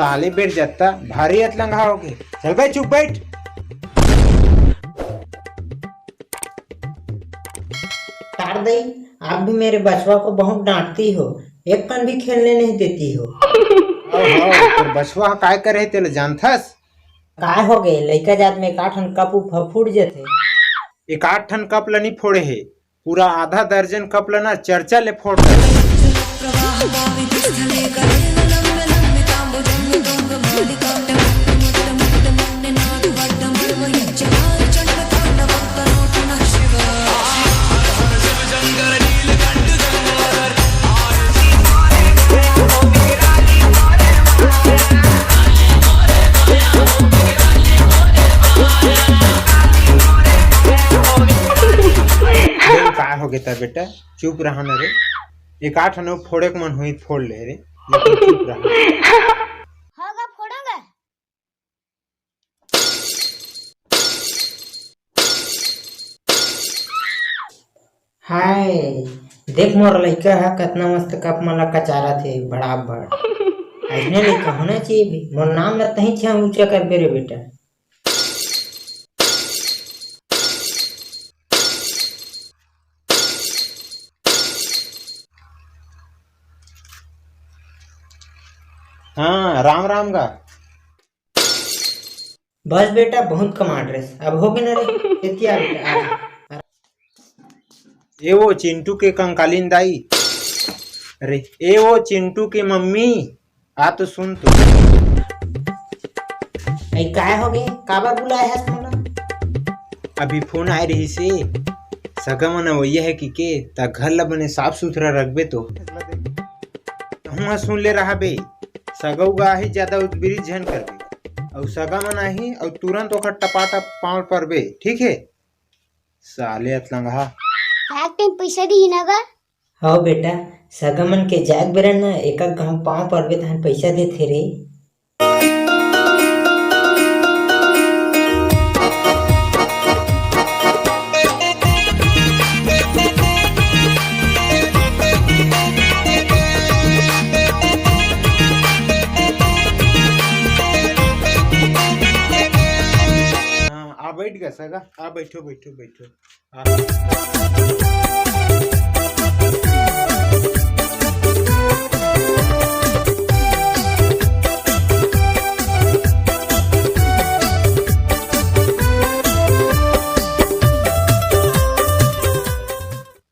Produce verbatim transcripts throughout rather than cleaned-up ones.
साले बेर जत्ता भारी अतलंगा हो गए। चल बे, चुप बैठ। तार दई, आप भी मेरे बचवा को बहुत डांटती हो, एक कन भी खेलने नहीं देती हो। ओहो, तोर बचवा ह काय करे हे तेला जानथस? काय हो गए, लइका जात में एकाठन कप उप ह फूट जथे। एकाठन कप ल नी फोड़े हे, पूरा आधा दर्जन कप ल ना चर्चा ले फोड़ दे। का हो गे त बेटा, चुप रहा न रे। एकाठन फोड़े के मन होही त फोड़ ले रे, लेकिन चुप रहा। होगा, फोड़ोगे? हाय, देख मोर लइका ह कतना मस्त कप मन ला कचारत हे, बड़ा बड़। अइसने लइका होना चाहिए भी। मोर नाम ला तहीं छे ऊंचा करबे रे बेटा। हाँ, राम राम गा। बस बेटा, बहुत कमांड रेस। अब हो गे ना रे, एती आ बेटा, आ। ए वो चिंटू के कंकालीन दाई, अरे ए वो चिंटू के मम्मी, आ तो सुन तो। ए, काय हो गे? काबर बुलाए हस मोला? अभी फोन आए रहिस हे, सगा मन अवइया हे कहिके, त घर ल बने साफ सुथरा रखबे तो। तहूँ ह सुन ले रहा बे, सगा उगा आही, ज्यादा उतबिरी झन करबे। अउ सगा मन आही, अउ तुरंत ओकर टपाटप पाँव परबे, ठीक हे? साले अतलंगहा। जात टाइम पैसा दिही ना गा? हव बेटा, सगा मन के जाग बेरा न एक-एक घांव पाँव परबे तहन पइसा देथे रे। हाँ, आ बैठ गा सगा, आ बैठो, बैठो, बैठो।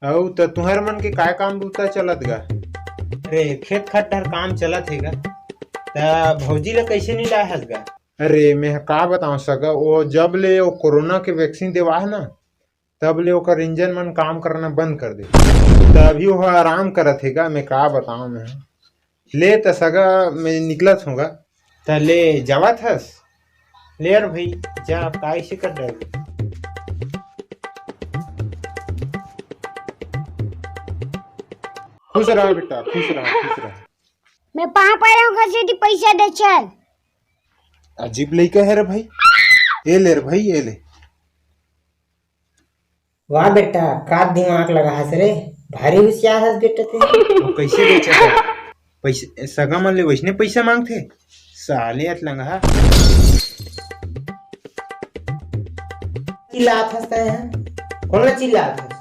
अउ त तुहर मन के काय काम बूता चलत गा? अरे, खेत खार डहर काम चलत हे गा। त भौजी ल कइसे नी लाय हस गा? अरे, मैं ह का बतावं सगा, वो जब ले वो कोरोना के वैक्सीन देवा हे ना, तब ले ओकर इंजन मन काम करना बंद कर दे। त अभी वो आराम करत हे गा, मैं का बतावं मैं। ले त सगा, मैं निकलत हूँ गा। त ले जावत हस? ले यार भाई, जा, अब का ऐसे कर डाल। खुश रहा बेटा, खुश रहा, खुश रहा। मैं पाँव परत हूँ, कसे दी पैसा दे चल। अजीब लइका हे रे भाई। ए ले रे भाई, ए ले। वाह बेटा, का दिमाग लगा हस रे, भारी होशियार हस बेटा ते। वो कैसे बेचा था? पैसे, सगा मन ले वैसने पैसा मांगथे, साले अतलंगहा। चिल्लात हस तैं, हाँ? कोन ला चिल्लात हस?